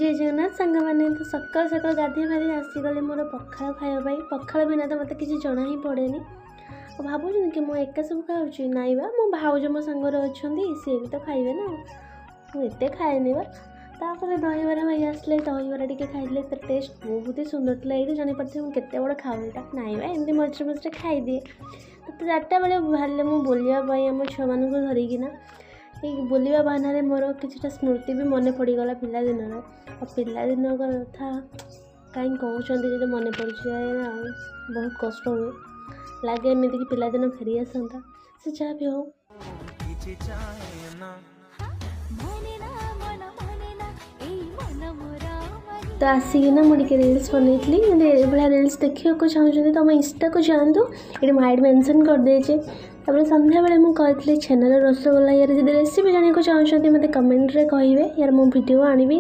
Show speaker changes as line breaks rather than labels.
ଜୟ ଜଗନ୍ନାଥ ସାଙ୍ଗମାନେ। ତ ସକାଳୁ ସକାଳୁ ଗାଧୋଇ ଫାଧୋଇ ଆସିଗଲି ମୋର ପଖାଳ ଖାଇବା ପାଇଁ। ପଖାଳ ବିନା ତ ମୋତେ କିଛି ଜଣା ହିଁ ପଡ଼େନି। ଆଉ ଭାବୁଛନ୍ତି କି ମୁଁ ଏକା ସବୁ ଖାଉଛି? ନାଇଁ ବା, ମୋ ଭାଉଜ ମୋ ସାଙ୍ଗରେ ଅଛନ୍ତି, ସିଏ ବି ତ ଖାଇବେ ନା। ମୁଁ ଏତେ ଖାଏନି ବା। ତାପରେ ଦହିବରା ଭାଇ ଆସିଲେ, ଦହିବରା ଟିକେ ଖାଇଥିଲେ। ତାର ଟେଷ୍ଟ ବହୁତ ହି ସୁନ୍ଦର ଥିଲା। ଏଇଠୁ ଜାଣିପାରୁଥିବେ ମୁଁ କେତେ ବଡ଼ ଖାଉଟା। ନାଇଁ ବା, ଏମିତି ମଝିରେ ମଝିରେ ଖାଇଦିଏ। ତ 4ଟା ବେଳେ ବାହାରିଲେ ମୁଁ ବୁଲିବା ପାଇଁ ଆମ ଛୁଆମାନଙ୍କୁ ଧରିକିନା। ଏଇ ବୁଲିବା ବାହାନାରେ ମୋର କିଛିଟା ସ୍ମୃତି ବି ମନେ ପଡ଼ିଗଲା ପିଲାଦିନର। ଆଉ ପିଲାଦିନ କଥା କାହିଁ କହୁଛନ୍ତି, ଯଦି ମନେ ପଡ଼ୁଛି ଆଉ ବହୁତ କଷ୍ଟ ହୁଏ, ଲାଗେ ଏମିତିକି ପିଲାଦିନ ଫେରି ଆସନ୍ତା। ସେ ଯାହା ବି ହଉ।
କିଛି ଚାହେଁ ନା।
ମାନେ ନା ମନ ମାନେ ନା, ଏଇ ମନ ମୋର ମାନେ।
ତ ଆସିକିନା ମୁଁ ଟିକେ ରିଲ୍ସ ବନେଇଥିଲି। ଯଦି ଏଇଭଳିଆ ରିଲ୍ସ ଦେଖିବାକୁ ଚାହୁଁଛନ୍ତି, ତ ଆମ ଇନଷ୍ଟାକୁ ଯାଆନ୍ତୁ, ଏଠି ମୁଁ ଆଇଡ଼ି ମେନସନ୍ କରିଦେଇଛି। ତାପରେ ସନ୍ଧ୍ୟାବେଳେ ମୁଁ କରିଥିଲି ଛେନାର ରସଗୋଲା। ୟାର ଯଦି ରେସିପି ଜାଣିବାକୁ ଚାହୁଁଛନ୍ତି, ମୋତେ କମେଣ୍ଟରେ କହିବେ, ୟାର ମୁଁ ଭିଡ଼ିଓ ଆଣିବି।